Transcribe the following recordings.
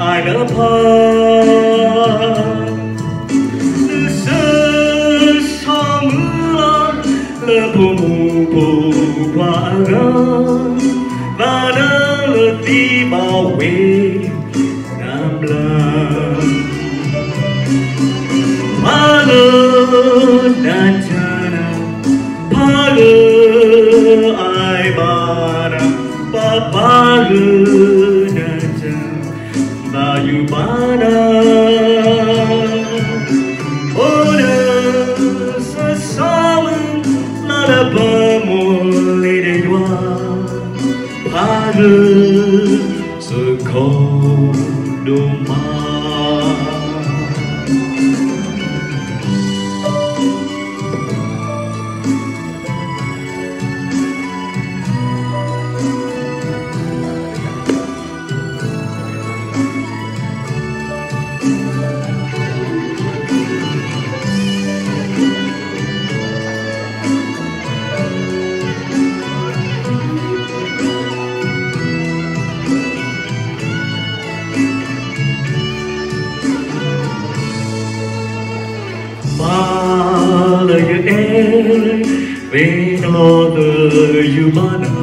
အါတဖၣ် လၢစ့ၢ်ဆီမုၢ်လီၤ လၢဖိမုၣ်ဖိခွါအဂၤ ဘၣ်နၤလၢသံဘၣ်ဝဲ နဘျါ ပၢ်ဧၢ နတၢ်နၤ ပၢ်ဧၢ အဲၣ်ဘၣ်နၤ ပၢ်ပၢ်ဧၢ နတၢ် ဘၣ်ယိၣ်ဘၣ်နၤ အိၣ်ဒီး စ့ၢ်ဆီမုၢ်လီၤ လၢပမိၢ်လ့ၤဒီးယွၤ ပၢ်ဧၢ စ့ၢ်ကီးဒိၣ်မး ပၢ်လၢယအဲၣ် သ့ၣ်နီၣ်သယုၢ်ဘၣ်နၤ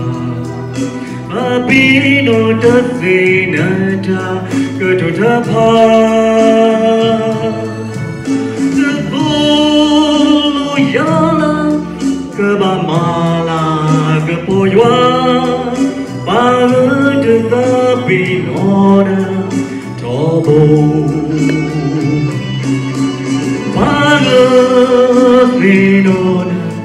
ဘၣ်ပ့ၤနီၣ်တသ့ၣ်နတၢ်ကတိၤတဖၣ် တသိၣ်လိယၤလၢ ကဘၣ်မၤလၤကပီၤယွၤ ပၢ်ဧၢ တသးပ့ၤနီၣ်နၤ ထီဘိ ပၢ်ဧၢ သ့ၣ်နီၣ်နၤ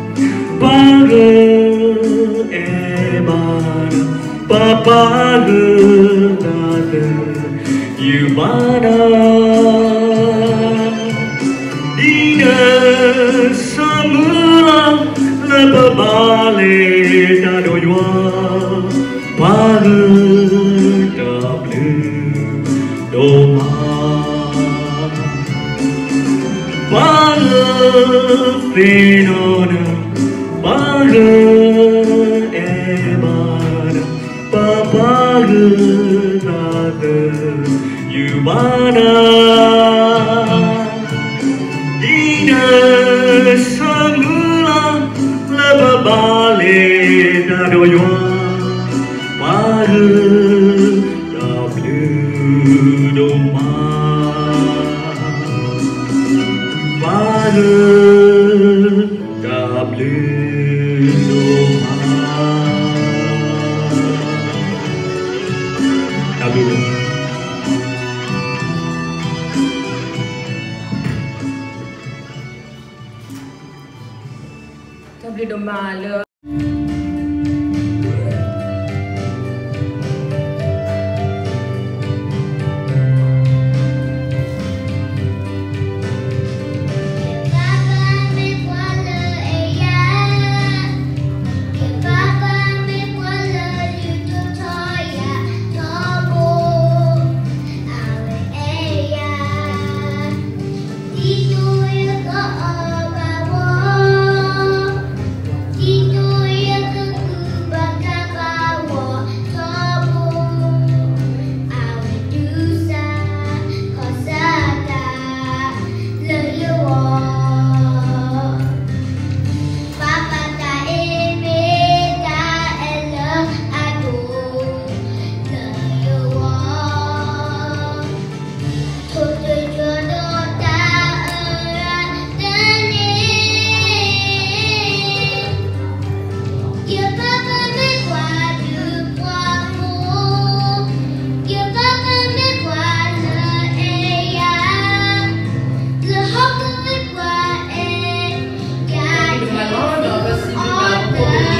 ပၢ်ဧၢ အဲၣ်ဘၣ်နၤ ပၢ်ပၢ်ဧၢ သးသယုၢ်ဘၣ်နၤ ဒ်နၤ စ့ၢ်ဆီမုၢ်လီၤ လၢပဘၣ်လဲၤတၢ်ဒီးယွၤ ပၢ်ဧၢ တၢ်ဘျုးဒိၣ်မး ပၢ်ဧၢ သ့ၣ်နီၣ်နၤ ပၢ်ဧၢ အဲၣ်ဘၣ်နၤ ပၢ်ပၢ်ဧၢ သးသယုၢ်ဘၣ်နၤ ဒ်နၤ စ့ၢ်ဆီမုၢ်လီၤ လၢပဘၣ်လဲၤတၢ်ဒီးယွၤ ပၢ်ဧၢ တၢ်ဘျုးဒိၣ်မး ပၢ်ဧၢ တၢ်ဘျုးဒိၣ်မး တၢ်ဘျုး တၢ်ဘျုးဒိၣ်မးလၢ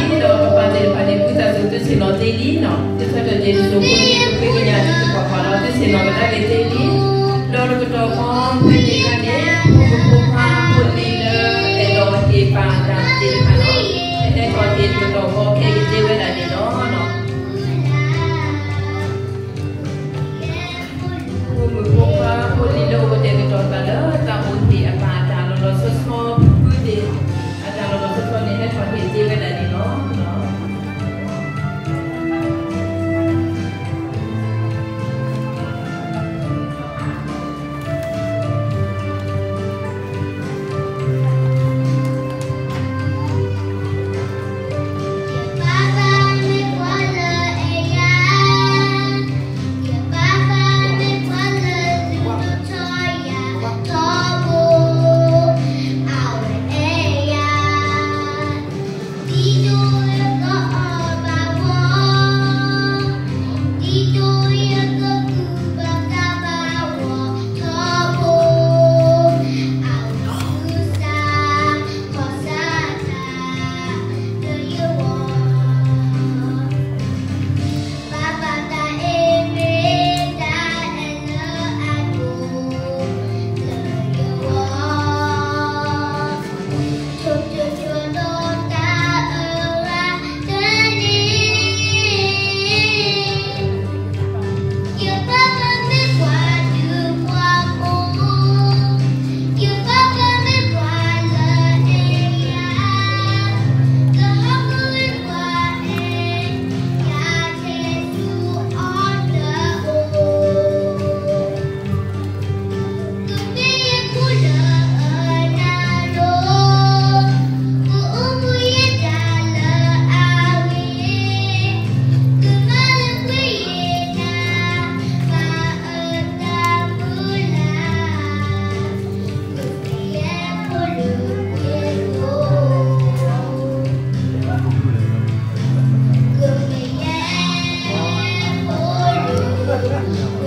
ဒီးပပၢ်သ့ၣ်တဖၣ်န့ၣ် ပှၤသးစူၤတဆ့ၣ်နီၤသ့လံနီၤ, တထီၣ်တၢ်ဒဲးတစိၢ်ဖိန့ၣ် ပဃ့ကညးတၢ်သပှၢ်ပှၢ်လီၤ တဆ့ၣ်နီၤကဒါက့ၤသ့လံ, ဒီးတကတီၢ်ဃီဖဲန့ၣ်အခါန့ၣ် ပဖိမုၣ်ဖိခွါဖိလံၤလၢအဲၣ်ဒိးဟ့ၣ်ပၢ်တၢ်သ့ၣ်တဖၣ်န့ၣ် ကဟဲထီၣ်ဟ့ၣ်တကတီၢ်ဃီခဲအံၤသ့ဝဲဒၣ်န့ၣ်လီၤ. ဖိမုၣ်ဖိခွါဖိလံၤလၢအိၣ်ကတဲာ်ကတီၤသးလၢ တၢ်အိၣ်ဟ့ၣ်အပၢ်အတၢ်လီၤလီၤဆီဆီ ဖုဖုသ့ၣ် အတၢ်လီၤလီၤဆီဆီန့ၣ် ဟဲထီၣ်ဟ့ၣ်သ့ဝဲဒၣ်န့ၣ်လီၤ.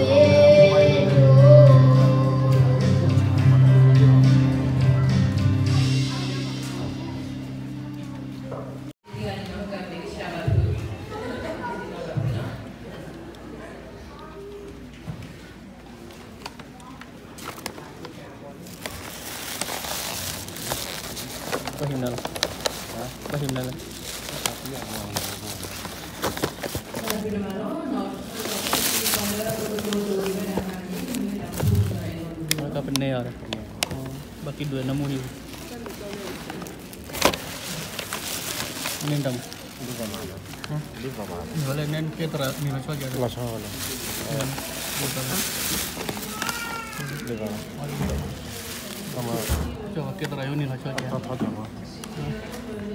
ကဟံးနၤလၢ, ကဟံးနၤလၢ, ကပန့ၢ်အီၤ, ဘၣ်က့ၤဒွဲၣ်နမူဟံၣ်, မ့ၢ်တမ ဒ်သိးမး, ဒ်သိးမး, နကဲသရၣ်နံၣ်လီၤဆီကဲ, လီၤဆီလီၤ, ဒ်သိးမး, ဒ်သိးမး, ကဲသရၣ်ယိနံၣ်လီၤဆီကဲ, ထီထီကဲ,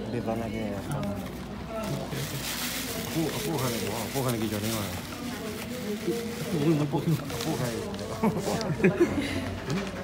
ဒ်သိးနကဲ, အဃိခါန့ၣ်, အဃိခါန့ၣ်က့ၤကီၤန့ၣ်, အဃိခါန့ၣ်